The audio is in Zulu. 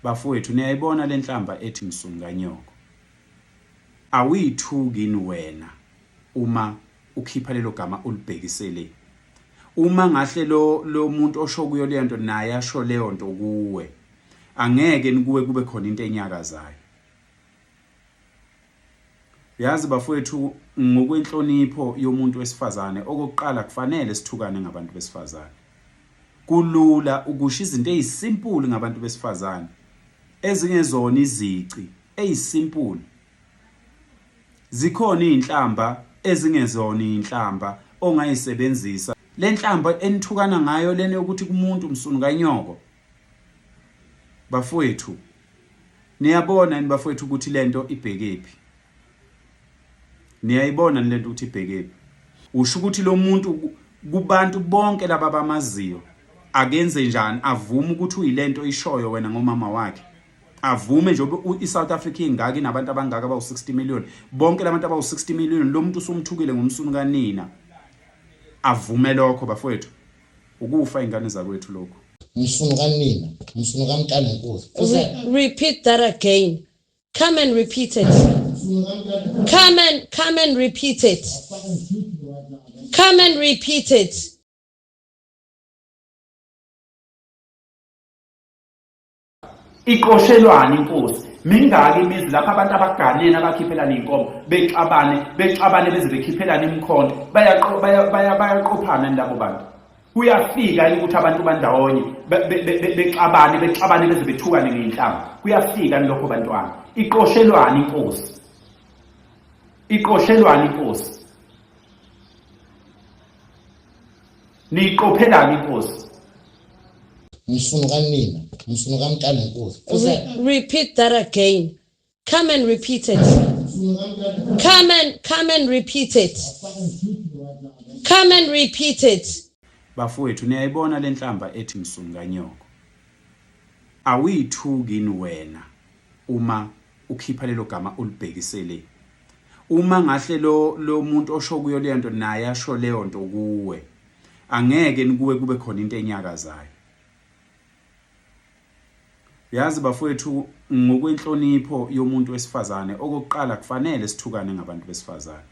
Bafowethu niyayibona lenhlamba ethi msunu kanyoko. Awuyithuki yini wena uma ukhipha lelo gama ulibhekise le? Uma ngahle lo lo muntu osho kuyo leyo nto naye asho leyo nto kuwe, angeke nikuwe kube khona into enyakazayo. Yazi bafowethu ngokwenhlonipho yomuntu wesifazane okokuqala kufanele sithukane ngabantu besifazane. Kulula ukusho izinto ezisimple ngabantu besifazane ezingezona izici ezisimple. Zikhona izinhlamba ezingezona izinhlamba ongayisebenzisa. Le nhlamba enithukana ngayo lena yokuthi kumuntu msunu kanyoko. Bafowethu niyabona yini bafowethu ukuthi lento ibhekephi? Niyayibona yini lento ukuthi ibhekephi? Usho ukuthi lo muntu kubantu bonke laba abamaziyo akenze njani avume ukuthi uyilento ishoyo wena ngomama wakhe? Avume nje i-South Africa ingaka inabantu abangaka abawu-60 million, bonke labantu abawu-60 million lo muntu usumthukile ngomsunu kanina, avume lokho bafowethu. Ukufa ingane zakwethu lokhu. Msunu kanina, msunu kamntanenkosi. Repeat that again. Come and repeat it. Come and repeat it. Come and repeat it. Iqoshelwani inkosi? Mingaki imizi lapho abantu abaganene abakhiphelana iy'nkomo bexabane bexabane beze bekhiphelana imikhonto bayaqophana labo bantu. Kuyafika yini ukuthi abantu bandawonye bexabane bexabane beze bethukane ngey'nhlamba? Kuyafika yini lokho bantwana? Iqoshelwani inkosi? Iqoshelwani inkosi? Niyiqophelani inkosi? Msunu kanina, msunu kamntanenkosi. Repeat that again. Come and repeat it. Come and repeat it. Come and repeat it. Bafowethu niyayibona lenhlamba ethi msunu kanyoko. Awuyithuki yini wena uma ukhipha lelo gama ulibhekise le? Uma ngahle lo lo muntu osho kuyo leyo nto naye asho leyo nto kuwe, angeke nikuwe kube khona into enyakazayo. Yazi bafowethu ngokwenhlonipho yomuntu wesifazane okokuqala kufanele sithukane ngabantu besifazane.